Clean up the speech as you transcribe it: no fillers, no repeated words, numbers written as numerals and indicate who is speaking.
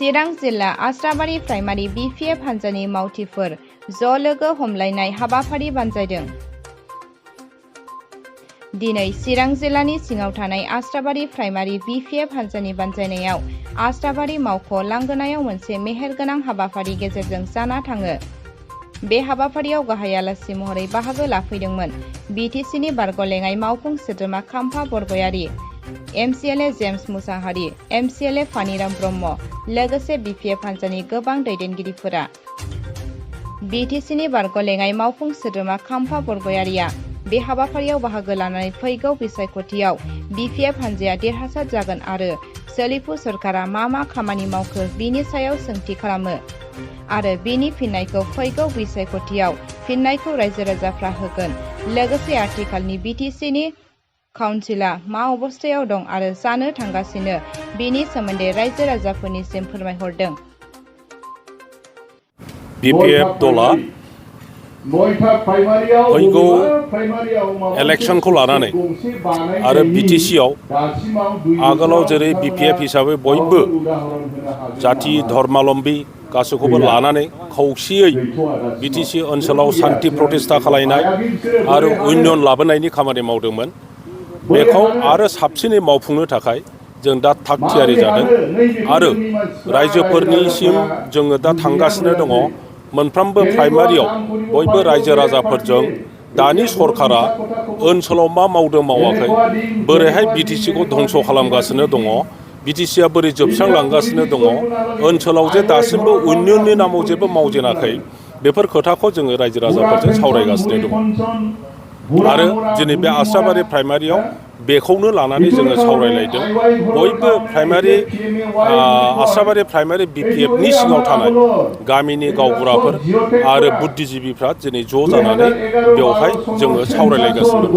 Speaker 1: चिरां जिल्ला आस्राबारि primary BPF हान्जानि मावथिफोर ज' लोगो हमलायनाय हाबाफारि बानजायदों। दिनै चिरां जिल्लानि सिङाव थानाय आस्राबारि प्राइमारि बिपिएफ हान्जानि बानजायनायाव आस्राबारि मावख' लांगोनायाव मोनसे मेहेरगोनां हाबाफारि गेजेरजों जाना थाङो। बे हाबाफारियाव गाहाय आलासि महरै बाहागो लाफैदोंमोन बिटिसिनि बारग'लेङाइ मावफुं सोद्रोमा Khampa Borgoyary, MCLA James Mushahary, MCLA Phaniram Brahma, लोगोसे बिपिएफ हान्जानि गोबां दैदेनगिरिफोरा। बिटिसिनि बारग'लेङाइ मावफुं सोद्रोमा खाम्फा बरगयारिया बे हाबाफारियाव बाहागो लानानै फैगौ बिसायख'थियाव बिपिएफ हान्जाया देरहासार जागोन आरो सोलिफु सरकारा मा खामानि मावखो बिनि सायाव सोंथि खालामो आरो बिनि फिननायखौ फैगौ बिसायख'थियाव फिननायखौ रायजो राजाफ्रा होगोन। लोगोसे आथिखालनि बिटिसिनि काउन्सिलआ मा अबस्थायाव दं आरो जानो थांगासिनो बेनि सोमोन्दै रायजो राजाफोरनिसिम फोरमायहरदों।
Speaker 2: बिपिएफ दला फैगौ इलेक्शनखौ लानानै आरो बिटिसिआव आगोलाव जेरै बिपिएफ हिसाबै बयबो जाथि धर्मालम्बी गासैखौबो लानानै खौसेयै बिटिसि ओनसोलाव सान्थि प्रतिष्ठा खालायनाय आरो इउनियन लाबोनायनि खामानि मावदोंमोन। बेखौ आरो साबसिनै मावफुंनो थाखाय जों दा थागथियारि जादों आरो रायजोफोरनिसिम जोङो दा थांगासिनो दङ। मोनफ्रोमबो प्राइमारियाव बयबो रायजो राजाफोरजों दानि सरकारा ओनसोलाव मा मावदों मावाखै, बोरैहाय बिटिसिखौ धंस' खालामगासिनो दङ, बिटिसिआ बोरै जोबस्रांलांगासिनो दङ, ओनसोलाव जे दासिमबो इउनियननि नामाव जेबो मावजेनाखै, बेफोर खोथाखौ जोङो रायजो राजाफोरजों सावरायगासिनो दङ आरो दिनै बे आस्राबारि प्राइमारियाव बेखौनो लानानै जोङो सावरायलायदों। बयबो आस्राबारि प्राइमारि बिपिएफनि सिङाव थानाय गामिनि गावबुराफोर आरो बुद्धिजिबिफ्रा दिनै ज' जानानै बेवहाय जोङो सावरायलायगासिनो दङ।